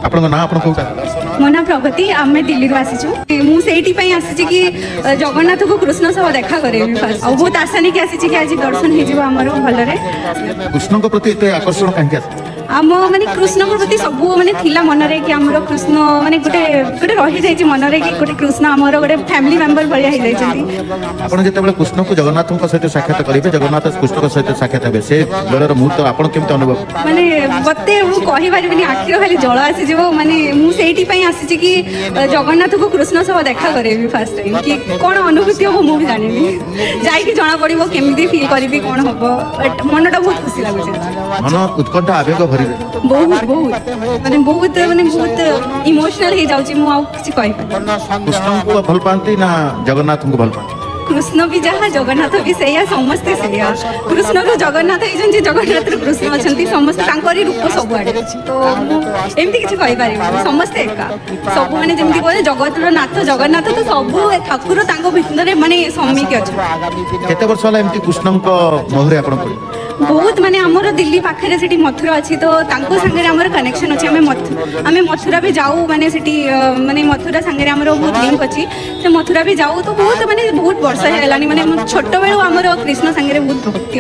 ଆପଣଙ୍କ ନାଁ, ଆପଣ କୋଉଟା? ମୋ ନାଁ ପ୍ରଗତି, ଆମେ ଦିଲ୍ଲୀରୁ ଆସିଛୁ। ମୁଁ ସେଇଥିପାଇଁ ଆସିଛି କି ଜଗନ୍ନାଥକୁ କୃଷ୍ଣ ସହ ଦେଖା କରେଇବି ଫାଷ୍ଟ, ଆଉ ବହୁତ ଆଶା ନେଇକି ଆସିଛି କି ଆଜି ଦର୍ଶନ ହେଇଯିବ ଆମର ଭଲରେ। କୃଷ୍ଣଙ୍କ ପ୍ରତି ଏତେ ଆକର୍ଷଣ କାହିଁକି ଆସେ? ଆମ ମାନେ କୃଷ୍ଣଙ୍କ ପ୍ରତି ସବୁ ମାନେ ଥିଲା ମନରେ କି ଆମର କୃଷ୍ଣ ମାନେ ଗୋଟେ ଗୋଟେ ରହିଯାଇଛି ମନରେ କି ଗୋଟେ କୃଷ୍ଣ ଆମର ଗୋଟେ ଫ୍ୟାମିଲି ମେମ୍ବର ଭଳିଆ ହେଇଯାଇଛନ୍ତି। ଆପଣ ଯେତେବେଳେ କୃଷ୍ଣକୁ ଜଗନ୍ନାଥଙ୍କ ସହିତ ସାକ୍ଷାତ କରିବେ, ଜଗନ୍ନାଥ କୃଷ୍ଣଙ୍କ ସହିତ ସାକ୍ଷାତ ହେବେ, ସେ ବେଳର ମୁହୂର୍ତ୍ତ ଆପଣ କେମିତି ଅନୁଭବ? ମାନେ ମତେ ମୁଁ କହିପାରିବିନି, ଆଖିର ଖାଲି ଜଳ ଆସିଯିବ। ମାନେ ମୁଁ ସେଇଥିପାଇଁ ଆସିଛି କି ଜଗନ୍ନାଥକୁ କୃଷ୍ଣ ସହ ଦେଖା କରେଇବି ଫାଷ୍ଟ ଟାଇମ୍, କି କ'ଣ ଅନୁଭୂତି ହବ ମୁଁ ବି ଜାଣିନି, ଯାଇକି ଜଣା ପଡ଼ିବ କେମିତି ଫିଲ୍ କରିବି, କ'ଣ ହବ। ବଟ୍ ମନଟା ବହୁତ ଖୁସି ଲାଗୁଛି। ମନ ଉତ୍କଣ୍ଠା ଆବେଗ ଭରିବେ? ବହୁତ ବହୁତ, ମାନେ ବହୁତ, ମାନେ ବହୁତ ଇମୋସନାଲ ହେଇଯାଉଛି, ମୁଁ ଆଉ କିଛି କହିପାରିବିନି। କୃଷ୍ଣଙ୍କୁ ଭଲ ପାଆନ୍ତି ନା ଜଗନ୍ନାଥଙ୍କୁ ଭଲ ପାଆନ୍ତି? କୃଷ୍ଣ ବି ଯାହା, ଜଗନ୍ନାଥ ବି ସେଇଆ, ସମସ୍ତେ ସେଇଆ। କୃଷ୍ଣରୁ ଜଗନ୍ନାଥ ହେଇଛନ୍ତି, ଜଗନ୍ନାଥରୁ କୃଷ୍ଣ ଅଛନ୍ତି, ସମସ୍ତେ ତାଙ୍କରି ରୂପ ସବୁଆଡ଼େ। ତ ମୁଁ ଏମିତି କିଛି କହିପାରିବିନି, ସମସ୍ତେ ଏକା ସବୁ। ମାନେ ଯେମିତି କୁହନ୍ତି ଜଗତର ନାଥ ଜଗନ୍ନାଥ, ତ ସବୁ ଠାକୁର ତାଙ୍କ ଭିତରେ ମାନେ ସମିକି ଅଛନ୍ତି। କେତେ ବର୍ଷ ହେଲା ଏମିତି କୃଷ୍ଣଙ୍କ ମୋହରେ ଆପଣ ପଡ଼ିଲେ? ବହୁତ, ମାନେ ଆମର ଦିଲ୍ଲୀ ପାଖରେ ସେଠି ମଥୁରା ଅଛି, ତ ତାଙ୍କ ସାଙ୍ଗରେ ଆମର କନେକ୍ସନ୍ ଅଛି। ଆମେ ମଥୁରା ବି ଯାଉ, ମାନେ ସେଠି ମାନେ ମଥୁରା ସାଙ୍ଗରେ ଆମର ବହୁତ ଲିଙ୍କ ଅଛି, ସେ ମଥୁରା ବି ଯାଉ। ତ ବହୁତ, ମାନେ ବହୁତ ବର୍ଷ ହେଇଗଲାଣି, ମାନେ ଛୋଟବେଳୁ ଆମର କୃଷ୍ଣ ସାଙ୍ଗରେ ବହୁତ ଭକ୍ତି।